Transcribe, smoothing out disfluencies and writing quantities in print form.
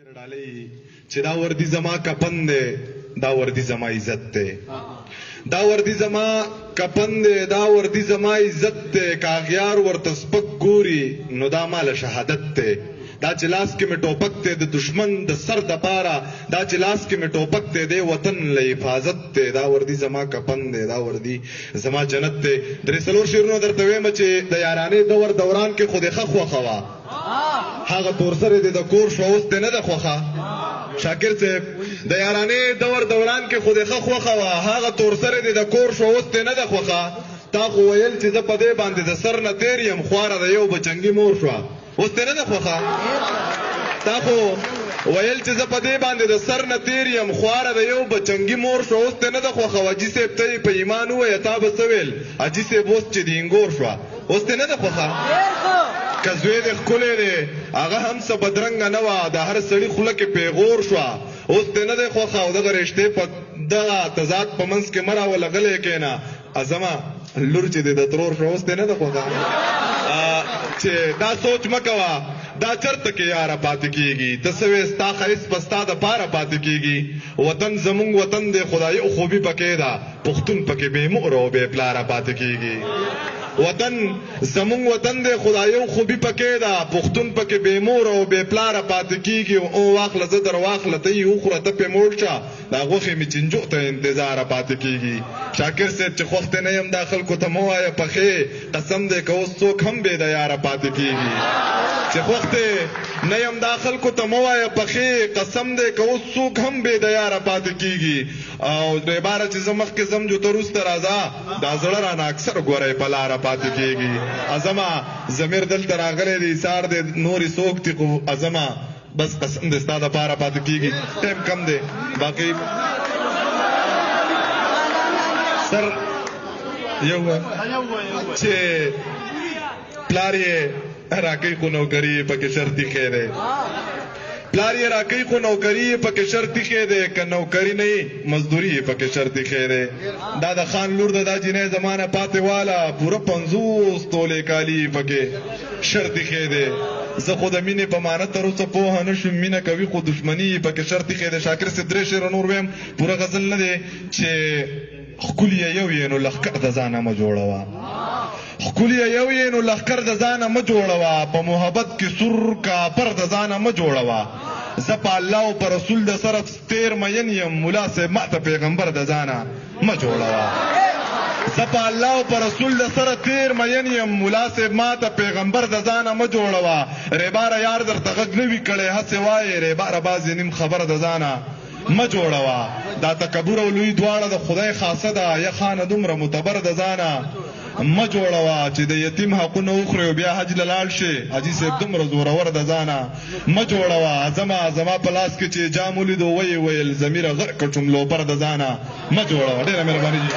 ډالۍ چې دا وردی زما کپن دی، دا وردی زما عزت دی، دا وردی زما کپن دی، دا وردی زما عزت دی، که اغیار ورته سپک ګوري نو دا مال شهادت دی. دا چې لاس کې مې ټوپک دی د دشمن د سر دپاره، دا چې لاس کې مې ټوپک دی د وطن له حفاظت دی، دا وردی زما کپن دی، دا وردی زما جنت دی. درې څلور شعرونه درته وایم چې د یارانې دور دوران کې خو دې ښه خوښه وه، هغه تورسرې دې د کور شوه اوس دې نه ده خوښه. شاکر صاحب د یارانې دور دوران کې خو دې ښه خوښه وه، هغه تورسرې دې د کور شوه اوس دې نه ده خوښه. تا خو ویل چې زه په دې باندې د سر نه تېر یم، خواره د یو بچنګي مور شوه اوس دې نه ده خوښه. تا خو ویل چې زه په دې باندې د سر نه تېر یم، خواره د یو بچنګي مور شوه اوس دې نه ده خوښه. حاجي صاحب ته یې په ایمان ووایه تا به څه ویل؟ حاجي صاحب اوس چې د اینګور شوه اوس دې نه ده خوښه. که زوی دې ښکلی دی هغه هم څه بدرنګه نه وه، د هر سړي خوله کې پیغور شوه اوس دې نه دی خوښه. او دغه رشتې په دغه تضاد په منځ کې مه راوله، غلی کښېنه. ازما لور چې دې د ترور شوه اوس دې نه ده خوښه. چې دا سوچ مه کوه دا چرته کې یاره پاتې کېږي، ته څه وې ستا ښایست به ستا دپاره پاتې کېږي. وطن زمونږ وطن دی، خدای یو خوبي پکې ده، پښتون پکې بې مور او بې پلاره پاتې کېږي. وطن زمونږ وطن دی، خدای یو خوبي پکې ده، پښتون پکې بې مور او بې پلاره پاتې کېږي. او واخله زه در واخله ته یې وخوره ته پې موړ شه، دا غوښې مې چینجو ته انتظاره پاتې کېږي. شاکر صاحب چې خوښ دې نه یم دا خلکو ته مه وایه پخې، قسم دی که اوس څوک هم بې د یاره پاتې کېږي. چې خوښ دې نه یم دا خلکو ته مه وایه پخې، قسم دی که اوس څوک هم بې د یاره پاتې کېږي. او ریباره چې زه مخکې ځم جو ته وروسته راځه، دا زړه رانه اکثر ګورئ په لاره پاتې کېږي. ازما ضمیر دلته راغلی دی، ایثار دی، نورې څوک دي خو ازما بس قسم دی ستا دپاره پاتې کېږي. ټایم کم دی باقي سر یو چې پلار یې راکوي خو نوکري یې پکې شرط ایښی دی، پلار یې راکوي خو نوکري یې پکې شرط ایښی دی، که نوکري نه یې مزدوري یې پکې شرط ایښی دی. دا د خان لور ده، دا جینۍ زما نه پاتې واله، پوره 50 تولې کالي یې پکې شرط ایښی دی. زه خو د مینې په معنی تر اوسه پوه نه شوم، مینه کوي خو دښمني یې پکې شرط ایښی دی. شاکر صاحب درې شعره نور وایم، پوره غزل نه دی. چې ښکلي یو یې نو لښکر د ځانه مه جوړوه، ښکلي یو یې نو لښکر د ځانه مه جوړوه، په محبت کې سور کاپر د ځانه مه جوړوه. زه په الله او په رسول د سره تېر مین یم، ملا صاحب ما ته پیغمبر د ځانه مه جوړوه. زه په الله او په رسول د سره تېر مین یم، ملا صاحب ما ته پیغمبر د ځانه مه جوړوه. ریباره یار درته غږ نه وي کړی هسې وایې، ریباره بعضې نیم خبر د ځانه مه جوړوه. دا تکبر او لوی دواړه د خدای خاصه ده، یا خانه دومره معتبر د ځانه مه جوړوه. چې د یتیم حقونه وخورې او بیا حج له لاړ شې، حاجي صاحب دومره زورور د ځانه مه جوړوه. زما زما په لاس کې چې جام ولیدو ویې ویل ضمیره غرق شوم، لوپر د ځانه مه جوړوه. ډېره مهرباني جي.